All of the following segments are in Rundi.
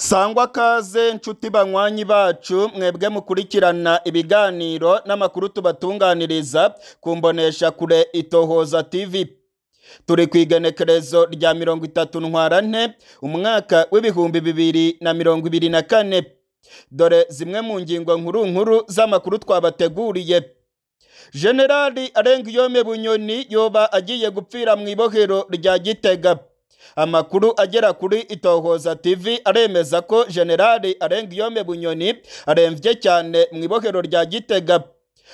Sangwa kaze nshuti banywanyi bacu mwebwe mukurikirana ibiganiro n'amakuru tubatunganiriza kumbonesha kure Itohoza TV. Turi ku igenekerezo rya 30 Ntwarante umwaka w'2024. Dore zimwe mu ngingo nkuru nkuru z'amakuru twabateguriye. Generali Alengiyome Bunyoni yoba agiye gupfira mu ibohero rya Gitega. Amakuru agera kuri Itohoza TV aremeza ko Generali Alengiyome Bunyoni aremvye cyane mu ibohero rya Gitega.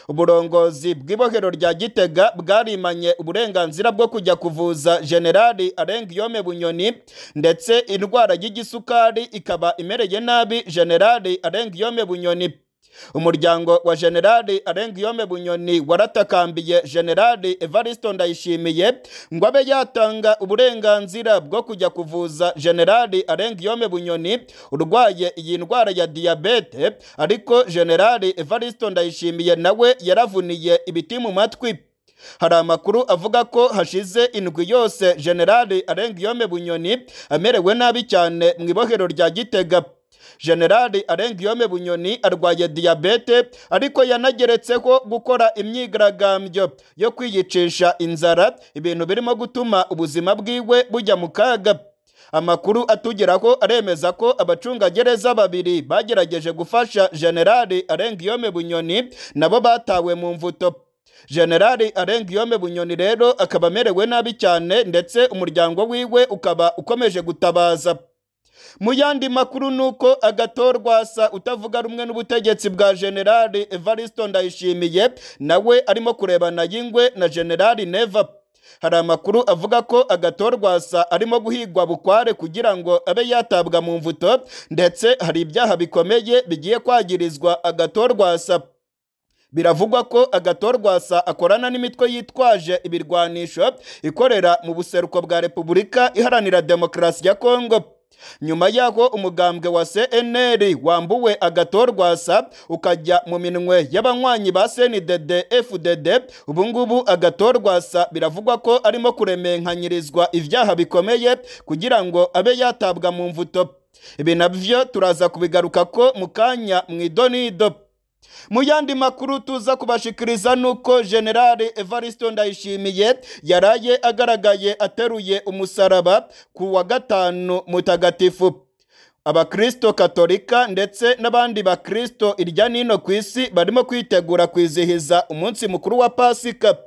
Uburongozi bw'ibohero rya Gitega bwarimanye uburenganzira bwo kujya kuvuza Generali Alengiyome Bunyoni, ndetse indwara y'igisukari ikaba imereye nabi Generali Alengiyome Bunyoni. Umuryango wa Generali Alengiyome Bunyoni waratakambiye Generali Evaristo Ndayishimiye ngo abe yatanga uburenganzira bwo kujya kuvuza Generali Alengiyome Bunyoni urwaye iyi ndwara ya diabete, ariko Generali Evaristo Ndayishimiye nawe yaravuniye ibiti mu matwi. Hari amakuru avuga ko hashize indwi yose Generali Alengiyome Bunyoni amerewe nabi cyane mu ibohero rya Gitega. Generali Alengiyome Bunyoni arwaye diabete, ariko yanageretseho gukora imyigaragambyo yo kwiyicisha inzara, ibintu birimo gutuma ubuzima bwiwe bujya mu kaga. Amakuru atugeraho aremeza ko abacungagereza babiri bagerageje gufasha Generali Alengiyome Bunyoni nabo batawe mu mvuto. Generali Alengiyome Bunyoni rero akaba amerewe nabi cyane, ndetse umuryango wiwe ukaba ukomeje gutabaza. Mu yandi makuru nuko Agatorwasa utavuga rumwe n'ubutegetsi bwa Generali Evaristo Ndayishimiye nawe arimo kurebana yingwe na Generali Neva. Hari amakuru avuga ko Agatorwasa arimo guhigwa bukware kugira ngo abe yatabwa mu mvuto, ndetse hari ibyaha bikomeye bigiye kwagirizwa Agatorwasa. Biravugwa ko Agatorwasa akorana n'imitwe yitwaje ibirwanisho ikorera mu buseruko bwa Repubulika Iharanira Demokarasi ya Kongo. Nyuma yaho umugambwe wa CNL wambuwe Agatorwasa ukajya mu minwe y'abanywanyi ba CNDD FDD, ubungubu Agatorwasa biravugwa ko arimo kuremenkanyirizwa ivyaha bikomeye kugira ngo abe yatabwa mu mvuto. Ibi navyo turaza kubigaruka ko mukanya mwidonido. Mu yandi makuru tuza kubashikiriza nuko Generali Evaristo Ndayishimiye yaraye agaragaye ateruye umusaraba ku wa gatanu mutagatifu. Abakristo Katolika ndetse n'abandi bakristo irya nino ku isi barimo kwitegura kwizihiza umunsi mukuru wa Pasika.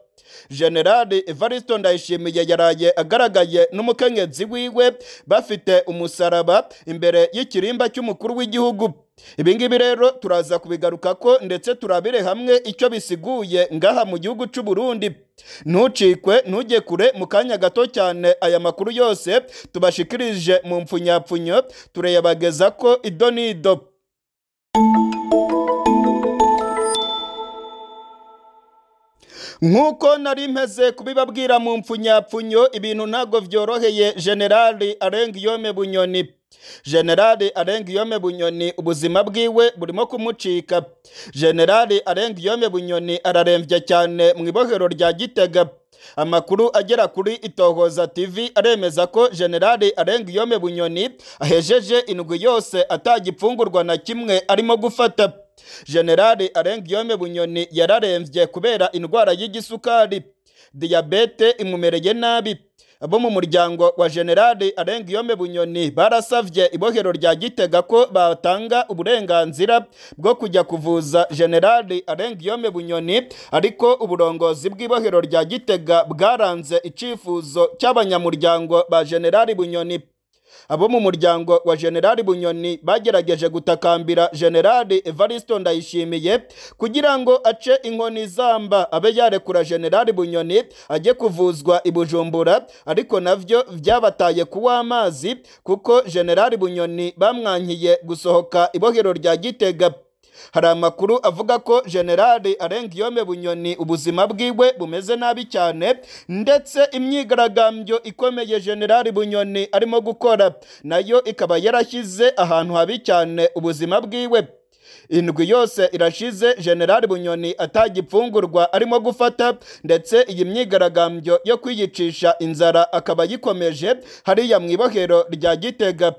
Generali Evaristo Ndayishimiye yaraye agaragaye n'umukenyezi wiwe bafite umusaraba imbere y'ikirimba cy'umukuru w'igihugu. Ibingibi rero turaza kubigaruka ko ndetse turabire hamwe icyo bisiguye ngaha mu gihugu cy'u Burundi. Ntucikwe, ntujye kure, mu kanya gato cyane aya makuru yose tubashikirije mu mpfunyapfunyo turayabageza ko idonido. Nkuko nari mpeze kubibabwira mu mpfunyapfunyo, ibintu ntago vyoroheye Generali Alengiyome Bunyoni. Generali Alengiyome Bunyoni ubuzima bwiwe burimo kumucika. Generali Alengiyome Bunyoni araremvye cyane mu ibohero rya Gitega. Amakuru agera kuri Itohoza TV aremeza ko Generali Alengiyome Bunyoni ahejeje indwi yose atagipfungurwa na kimwe arimo gufata. Generali Alengiyome Bunyoni yararemvye kubera indwara y'igisukari, diabete imumereye nabi. Abo mu muryango wa Generali Alengiyome Bunyoni barasavye ibohero rya Gitega ko batanga uburenganzira bwo kujya kuvuza Generali Alengiyome Bunyoni, ariko uburongozi bw'ibohero rya Gitega bwaranze icifuzo cy'abanyamuryango ba Generali Bunyoni. Abo mu muryango wa Generali Bunyoni bagerageje gutakambira Generali Evaristo Ndayishimiye kugira ngo ace inkoni zamba abe yarekura Generali Bunyoni ajye kuvuzwa i Bujumbura, ariko navyo byabataye kuwa amazi kuko Generali Bunyoni bamwankiye gusohoka ibohero rya Gitega. Hari amakuru avuga ko Generali Alengiyome Bunyoni ubuzima bwiwe bumeze nabi cyane, ndetse imyigaragambyo ikomeye Generali Bunyoni arimo gukora nayo ikaba yarashyize ahantu habi cyane ubuzima bwiwe. Indwi yose irashize Generali Bunyoni atagipfungurwa arimo gufata, ndetse iyi myigaragambyo yo kwiyicisha inzara akaba yikomeje hariya mu ibohero rya Gitega.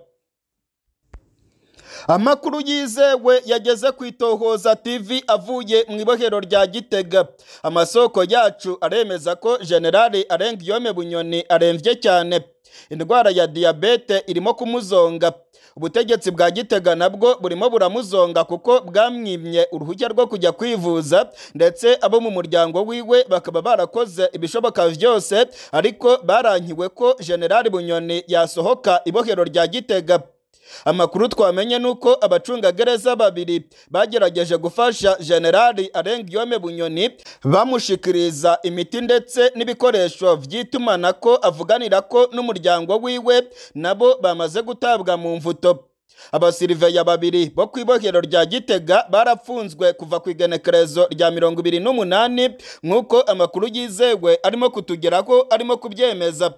Amakuru yizewe yageze ku Itohoza TV avuye mu ibohero rya Gitega. Amasoko yacu aremeza ko General Alain Guillaume Bunyoni aremvye cyane. Indwara ya diabete irimo kumuzonga. Ubutegetsi bwa Gitega nabwo burimo buramuzonga kuko bwamwimye uruhushya rwo kujya kwivuza, ndetse abo mu muryango wiwe bakaba barakoze ibishoboka vyose, ariko barankiwe ko General Bunyoni yasohoka ibohero rya Gitega. Amakuru twamenye nuko abacungagereza babiri bagerageje gufasha General Alain Guillaume Bunyoni bamushikiriza imiti ndetse n'ibikoresho vy'itumanako avuganirako n'umuryango wiwe, nabo bamaze gutabwa mu mvuto. Abasiriveya babiri bo kw'ibohero rya Gitega barapfunzwe kuva ku igenekerezo rya 28 nk'uko amakuru yizewe arimo kutugeraho arimo kubyemeza.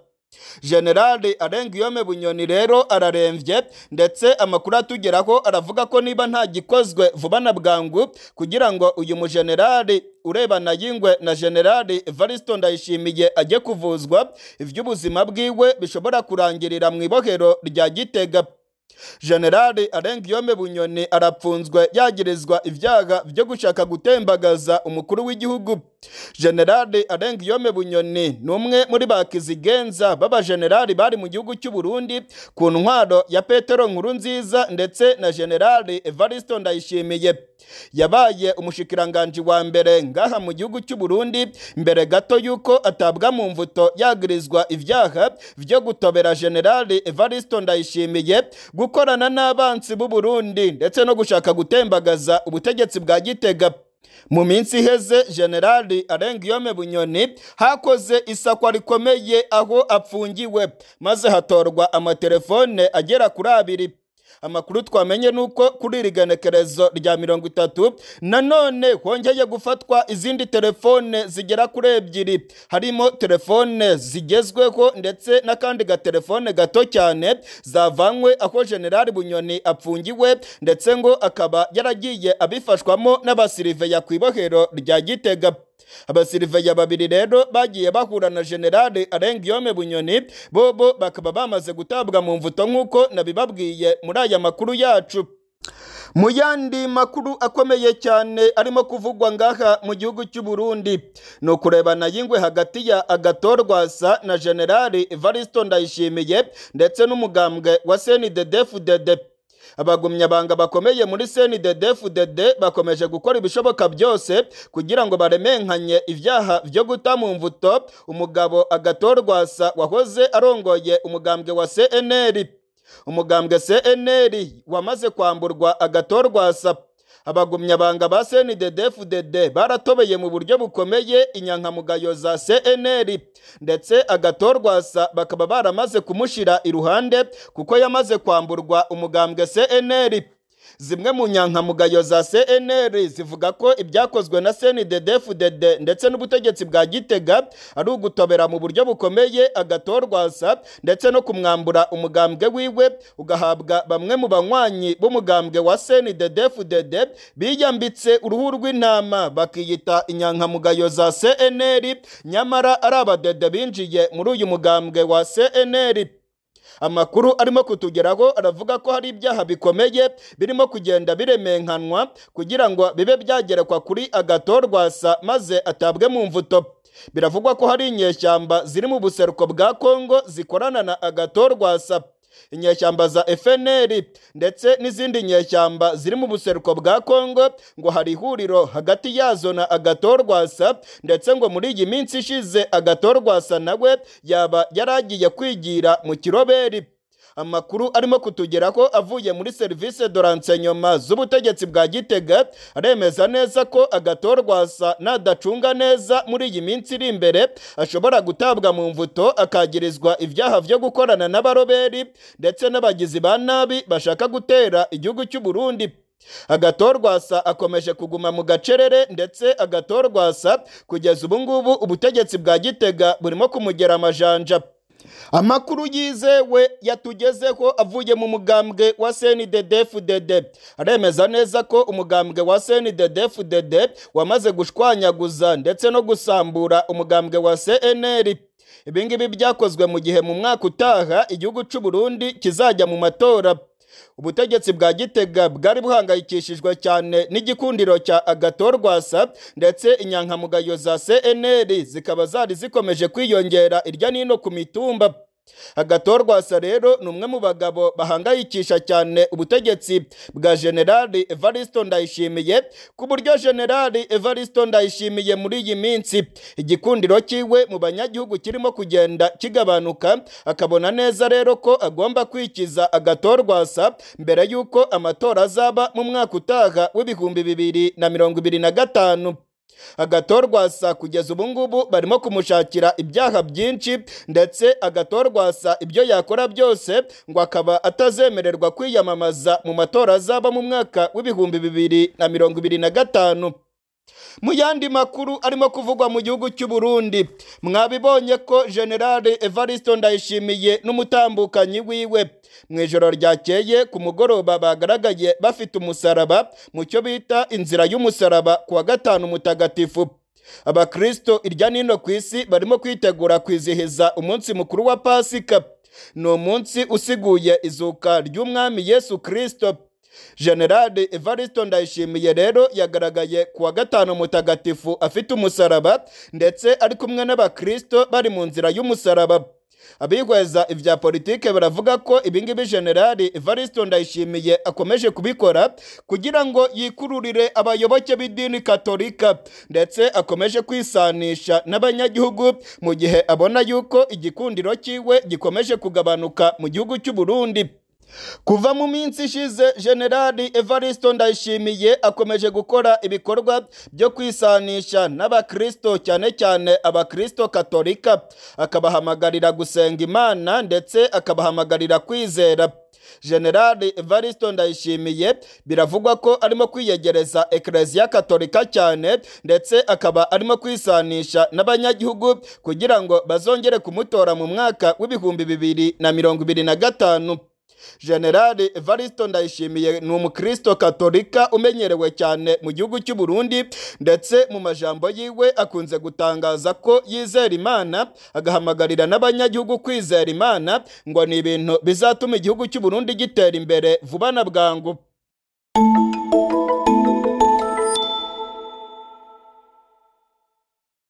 General Alain Guillaume Bunyoni rero araremvye, ndetse amakuru atugeraho aravuga ko niba nta gikozwe vuba na bwangu kugira ngo uyu mugenerali urebana yingwe na General Evaristo Ndayishimiye ajye kuvuzwa, ivy'ubuzima bwiwe bishobora kurangirira mu ibohero rya Gitega. General Alain Guillaume Bunyoni arapfunzwe yagirizwa ivyaha vyo gushaka gutembagaza umukuru w'igihugu. General Alain Guillaume Bunyoni ni umwe muri bakizigenza baba generali bari mu gihugu cy'u Burundi ku ntwaro ya Petero Nkurunziza ndetse na General Evaristo Ndayishimiye. Yabaye umushikiranganji wa mbere ngaha mu gihugu cy'u Burundi mbere gato yuko atabwa mu mvuto yagirizwa ivyaha vyo gutobera General Evaristo Ndayishimiye, gukorana n'abansi b'u Burundi ndetse no gushaka gutembagaza ubutegetsi bwa Gitega. Mu minsi iheze General Alain Guillaume Bunyoni hakoze isakwa rikomeye aho apfungiwe, maze hatorwa amatelefone agera kuri 2. Amakuru twamenye nuko kuri iri genekerezo rya 30 nanone hongeye gufatwa izindi telefone zigera kuri 2, harimo telefone zigezweho ndetse n'akandi gatelefone gato cyane zavanywe aho General Bunyoni apfungiwe, ndetse ngo akaba yaragiye abifashwamo n'abasiriveya ku ibohero rya Gitega. Abasiriveya babiri rero bagiye bahura na General Alain Guillaume Bunyoni, bobo bakaba bamaze gutabwa mu mvuto nk'uko nabibabwiye muri aya makuru yacu. Mu yandi makuru akomeye cyane arimo kuvugwa ngaha mu gihugu cy'u Burundi ni ukurebana yingwe hagati ya Agathon Rwasa na General Evaristo Ndayishimiye ndetse n'umugambwe wa CNDD-FDD. Abagumyabanga bakomeye muri CNDD-FDD bakomeje gukora ibishoboka byose kugira ngo baremenkanye ivyaha vyo guta mu mvuto umugabo Agathon Rwasa wahoze arongoye umugambwe wa CNL. Umugambwe CNL wamaze kwamburwa Agathon Rwasa. Abagumyabanga ba CNDD-FDD baratobeye mu buryo bukomeye inyankamugayo za CNL, ndetse Agathon Rwasa bakaba baramaze kumushira iruhande kuko yamaze kwamburwa umugambwe CNL. Zimwe mu nyankamugayo za CNL zivuga ko ibyakozwe na CNDD-FDD ndetse n'ubutegetsi bwa Gitega ari ugutobera mu buryo bukomeye Agathon Rwasa ndetse no kumwambura umugambwe wiwe ugahabwa bamwe mu banywanyi b'umugambwe wa CNDD-FDD biyambitse uruhu rw'intama bakiyita inyankamugayo za CNL, nyamara ari abadede binjiye muri uyu mugambwe wa CNL. Amakuru arimo kutugeraho aravuga ko hari ibyaha bikomeye birimo kugenda biremenkanwa kugira ngo bibe byagerekwa kuri Agathon Rwasa maze atabwe mu mvuto. Biravugwa ko hari inyeshyamba ziri mu buseruko bwa Kongo zikorana na Agathon Rwasa, inyeshyamba za FNL ndetse n'izindi nyeshyamba ziri mu buseruko bwa Kongo, ngo hari ihuriro hagati yazo na Agathon Rwasa, ndetse ngo muri iyi minsi ishize Agathon Rwasa nawe yaba yaragiye kwigira mu kiroberi. Amakuru arimo kutugeraho avuye muri service de renseignement z'ubutegetsi bwa Gitega aremeza neza ko Agathon Rwasa nadacunga neza muri iyi minsi iri imbere ashobora gutabwa mu mvuto akagirizwa ibyaha vyo gukorana n'abaroberi ndetse n'abagizi ba nabi bashaka gutera igihugu cy'u Burundi. Agathon Rwasa akomeje kuguma mu gacerere, ndetse Agathon Rwasa kugeza ubu ngubu ubutegetsi bwa Gitega burimo kumugera amajanja. Amakuru yizewe yatugezeho avuye mu mugambwe wa CNDD-FDD aremeza neza ko umugambwe wa CNDD-FDD wamaze gushwanyaguza ndetse no gusambura umugambwe wa CNL. Ibingibi byakozwe mu gihe mu mwaka utaha igihugu cy'u Burundi kizajya mu matora. Ubutegetsi bwa Gitega bwari buhangayikishijwe cyane n'igikundiro cya Agathon Rwasa, ndetse inyankamugayo za CNL zikaba zari zikomeje kwiyongera irya nino ku mitumba. Agathon Rwasa rero ni umwe mu bagabo bahangayikisha cyane ubutegetsi bwa General Evaristo Ndayishimiye, ku buryo General Evaristo Ndayishimiye muri iyi minsi igikundiro cyiwe mu banyagihugu kirimo kugenda kigabanuka, akabona neza rero ko agomba kwikiza Agathon Rwasa mbere y'uko amatora azaba mu mwaka utaha w'2025. Agathon Rwasa kugeza ubu ngubu barimo kumushakira ibyaha byinshi, ndetse Agathon Rwasa ibyo yakora byose ngo akaba atazemererwa kwiyamamaza mu matora azaba mu mwaka w'2025. Mu yandi makuru arimo kuvugwa mu gihugu cy'u Burundi, mwabibonye ko General Evaristo Ndayishimiye n'umutambukanyi wiwe mu ijoro ryakeye ku mugoroba bagaragaye bafite umusaraba mu cyo bita inzira y'umusaraba ku wa gatanu mutagatifu. Abakristo irya nino ku isi barimo kwitegura kwizihiza umunsi mukuru wa Pasika. Ni umunsi usiguye izuka ry'Umwami Yesu Kristo. General Evaristo Ndayishimiye rero yagaragaye ku wa gatanu mutagatifu afite umusaraba, ndetse ari kumwe n'abakristo bari mu nzira y'umusaraba. Abihweza ibya politike baravuga ko ibingibi General Evaristo Ndayishimiye akomeje kubikora kugira ngo yikururire abayoboke b'idini Katolika, ndetse akomeje kwisanisha n'abanyagihugu mu gihe abona yuko igikundiro cyiwe gikomeje kugabanuka mu gihugu cy'u Burundi. Kuva mu minsi ishize General Evaristo Ndayishimiye akomeje gukora ibikorwa byo kwisanisha n'abakristo, cyane cyane abakristo Katolika, akabahamagarira gusenga Imana ndetse akabahamagarira kwizera. General Evaristo Ndayishimiye biravugwa ko arimo kwiyegereza Eklezia Katolika cyane, ndetse akaba arimo kwisanisha n'abanyagihugu kugira ngo bazongere kumutora mu mwaka w'2025. General Evaristo Ndayishimiye ni umukristo Katolika umenyerewe cyane mu gihugu cy'u Burundi, ndetse mu majambo yiwe akunze gutangaza ko yizera Imana, agahamagarira n'abanyagihugu kwizera Imana, ngo ni ibintu bizatuma igihugu cy'u Burundi gitera imbere vuba na bwangu.